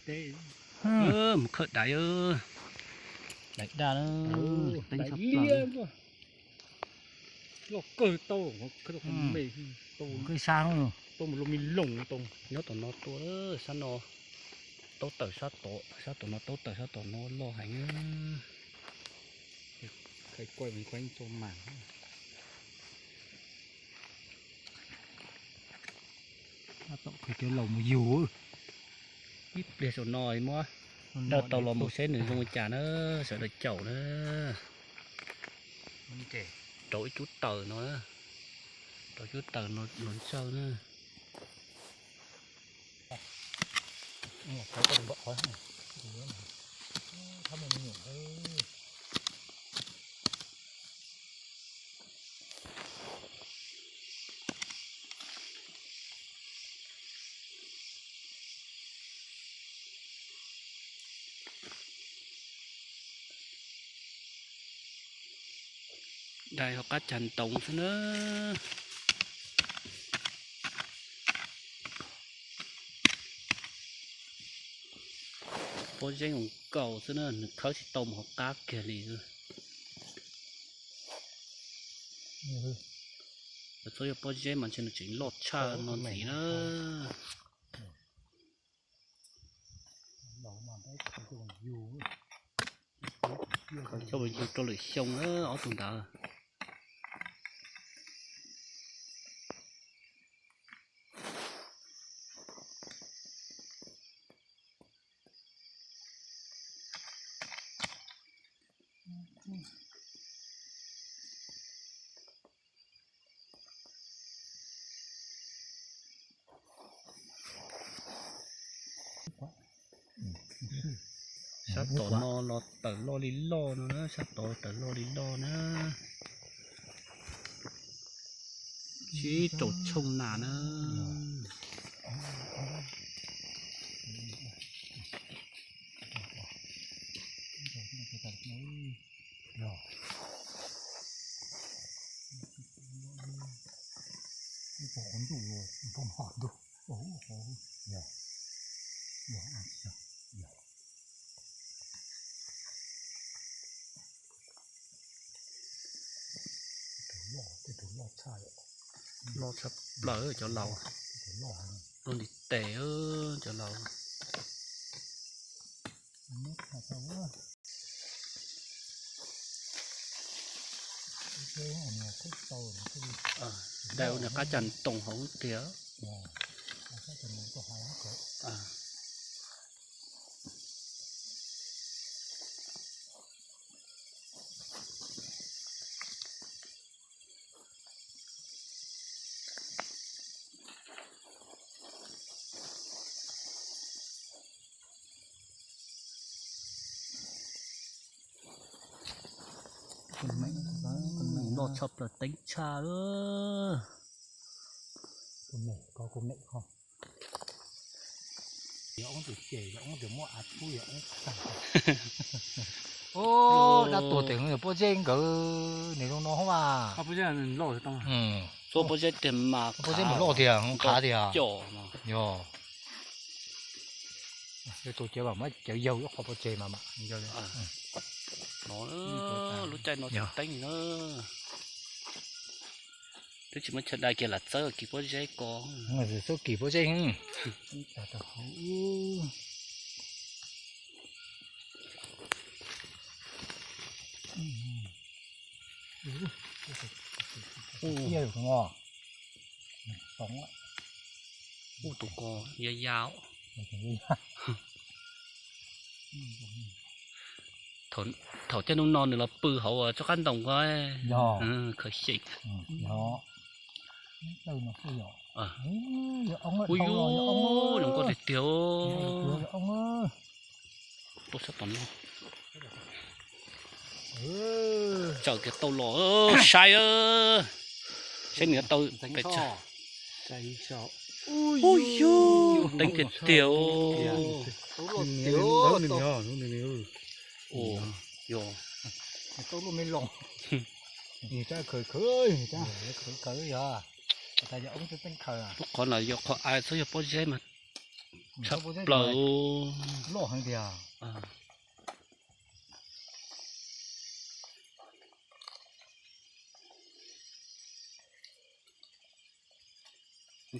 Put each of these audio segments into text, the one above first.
Mus khawb daiv, daiv daj na, teeb tshaj plaws. Loj kawg tau, kawg sab tau me loos tau. Nyob tom no tua, sab no taub tawm sab tod, sab tom no taub tawm sab tom no loj heev. Khaws cov laus mus yug. Ib pliag saum no muab dawj tau los mus seb nws zoo li cas na, sawv daws caum na. Rauv ib cub taws no, rauv cub taws no los ntsawj na. Dai hauv qab cag ntoo xwb na. Pob zeb nkaus xwb na, nws khawb tsis tau mus hauv qab kiag li. Txhob yog pob zeb mas ntshe nws tseem loj tshaj no ntxiv na. Coj mus yug rau lwm xyoo na ob tug ntawd. Sab tom no los tawm loj li loj no na, sab tod tawm loj li loj na. Sib raug tshooj nas na. Loj tshaj plaws cov laus, loj ntiv tes cov laus. Dai ua nws qab cag ntoo hauv tiag. Loj tshaj plaws teeb tshaj. Dab tuag tes pob zeb nkawd nws zoo no hos mas. Pob zeb tiag mas pob zeb mas loj tiag, qhav tiag. Yog tus cawv mas muab cawv yaug ib qho pov tseg mas mam. Lub caij no tseem teeb na. Twb tsis muaj chaw dai kiag lam txawb kis pob zeb ko. Txawb kis pob zeb. Ub, tus ko ya ya. Thaum caij nub no nws los pw hauv tsob qab ntoo ko. Khaws xyeem. Ub, zoo nkauj tiag tiag. Tuaj sab tom no. Tsaws kiag tau los saib, saib nws tau pes tsawg. Ub, yus teeb tiag tiag. Lub qhov no yog qhov ai txhob yog pob zeb mas Tshaj plaws. Loj heev tiag.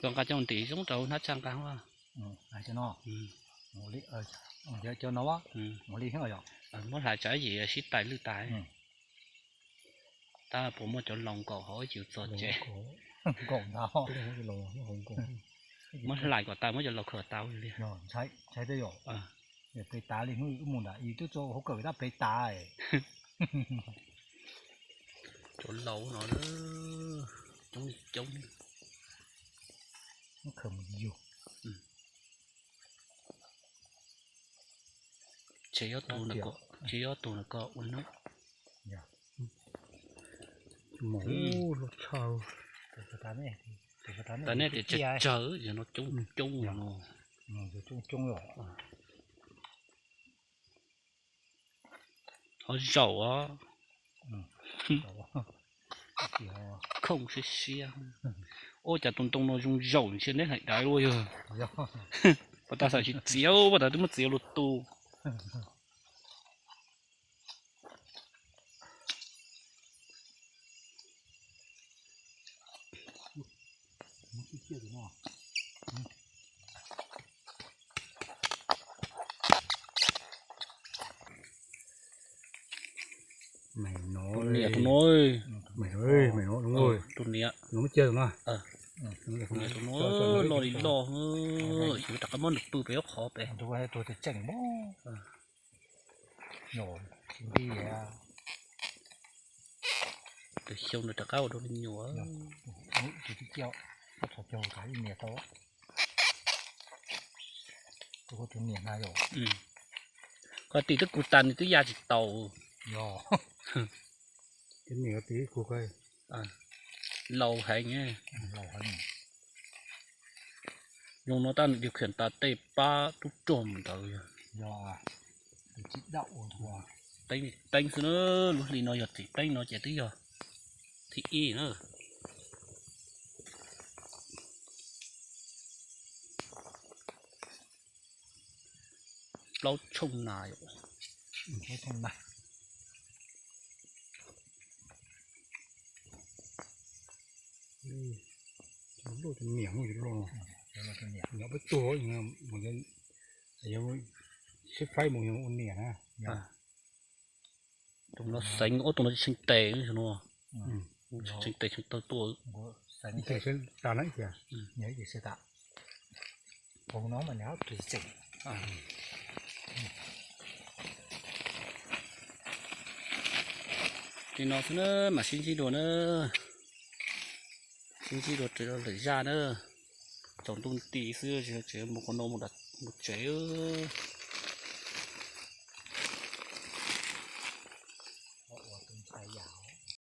Koj nqa coj ntim zoo rau hnab tshaj nqa. Cov no, cov no, muab hlais tsam ib yam sib tais lwj tas. Tab puas muaj cov laus nkaum hauv ib yam txog tsev. Muab hlais kom tas muab cov laus khaws tau li. Ntshai, ntshai thiab yom. Pem tav li hnub wb mus ntawd twb tso hauv kawm tab pem tav. Cov laus no coob li coob. Khaws mus yug. Tsev ob tug, tsev ob tug no koj ua neeb. Mus lub tshaj. Tas nej tias tsawg tsawg, yog no coob coob no. Coob coob. Ho zaum os. Khooj siab siab. Ua cas tus ntoo no zoo zaum ntsia neb hlais daiv ua yog. Pas tas xav tsis txiav, pas tas twb muab txiav lus tu. Niam tus no, niam tus no, niam tus no loj li loj, yuav rov qab muab nws pw pem ob qhov pem. Tus xyoo no rov qab ua dua me nyuam. Koj tim twb kug tas nws twb ya tsis taus. Laus heev. Zoo no tab nws điều khiển tas tej pab tub rog mus ntawd. Teeb, teeb xwb na, lub hli no yog txiv teeb no ces twb yog thib ib na. Plaub tshooj nas yom. Niam, nyob peb tuag, sib faib mus ua niam na. Tus no xeev, ob tus no tsis tshee tes no. Tshee tes tshee taw tuaj. Li no xwb na, mam sib ntsib dua na. Sib ntsib dua lwm zaj na. Tsaus ntuj nti xwb, tseem mus qhov no mus tsev.